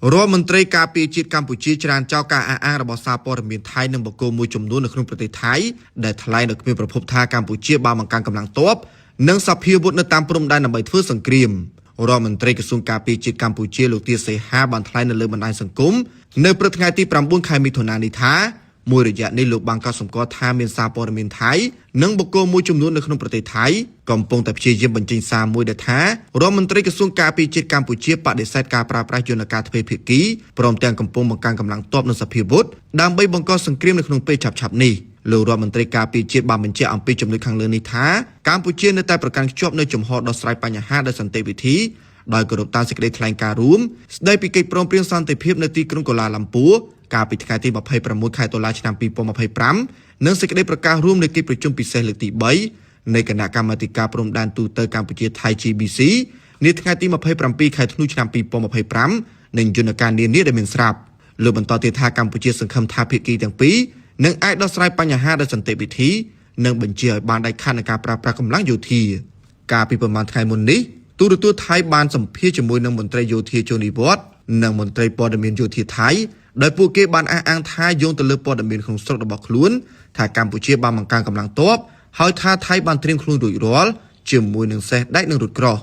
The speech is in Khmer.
រដ្ឋមន្ត្រីការពារជាតិកម្ពុជាច្រានចោលការអះអាងរបស់សារព័ត៌មានថៃនិងបុគ្គលមួយចំនួននៅក្នុងប្រទេសថៃដែលថ្លែងដោយគ្មានប្រភពថាកម្ពុជាបានបង្កើនកម្លាំងទ័ពនិងសភាវុធនៅតាមព្រំដែនដើម្បីធ្វើសង្គ្រាមរដ្ឋមន្ត្រីក្រសួងការពារជាតិកម្ពុជាលោកទាសីហាបានថ្លែងនៅលើបណ្ដាញសង្គមនៅព្រឹកថ្ងៃទី9ខែមិថុនានេះថាមួយរយៈនេះលោកបានកត់សម្គាល់ថាមានសារព័ត៌មានថៃនិងបុគ្គលមួយចំនួននៅក្នុងប្រទេសថៃកំពុងតែព្យាយាមបញ្ចេញសារមួយដែលថារដ្ឋមន្ត្រីក្រសួងការពារជាតិកម្ពុជាបដិសេធការប្រើប្រាស់យន្តការទ្វេភាគីព្រមទាំងកំពុងបង្កើនកម្លាំងទ័ពនិងសភាវុធដើម្បីបង្កសង្គ្រាមនៅក្នុងពេលឆាប់ៗនេះលោករដ្ឋមន្ត្រីការពារជាតិបានបញ្ជាក់អំពីចំណុចខាងលើនេះថាកម្ពុជានៅតែប្រកាន់ខ្ជាប់នូវជំហរដោះស្រាយបញ្ហាដោយសន្តិវិធីដោយគោរពតាមសេចក្តីថ្លែងការណ៍រួមស្តីពីកិច្ចព្រមព្រៀងសន្តិភាពនៅទីក្រុងកូឡាឡាំពួរកាលពីថ្ងៃទី26ខែតុលាឆ្នាំ2025និងសេចក្តីប្រកាសរួមនៃកិច្ចប្រជុំពិសេសលើកទី3នៃគណៈកម្មាធិការព្រំដែនទូទៅកម្ពុជាថៃ GBC នាថ្ងៃទី27ខែធ្នូឆ្នាំ2025និងយន្តការនានាដែលមានស្រាប់លោកបន្តទៀតថាកម្ពុជាសង្ឃឹមថាភាគីទាំងពីរនឹងអាចដោះស្រាយបញ្ហាដោយសន្តិវិធីនិងបញ្ជាឲ្យបានដាច់ខាតនៃការប្រើប្រាស់កម្លាំងយោធាកាលពីប្រមាណថ្ងៃមុននេះទូរទស្សន៍ថៃបានសម្ភាសជាមួយនឹងមន្ត្រីយោធាជលនិវត្តន៍និងមន្ត្រីព័ត៌មានយោធាថៃដោយពួកគេបានអះអាងថាយោងទៅលើព័ត៌មានក្នុងស្រុករបស់ខ្លួនថាកម្ពុជាបានបង្កើនកម្លាំងទ័ពហើយថាថៃបានត្រៀមខ្លួនរួចរាល់ជាមួយនឹងសេះដែកនិងរថក្រោះ។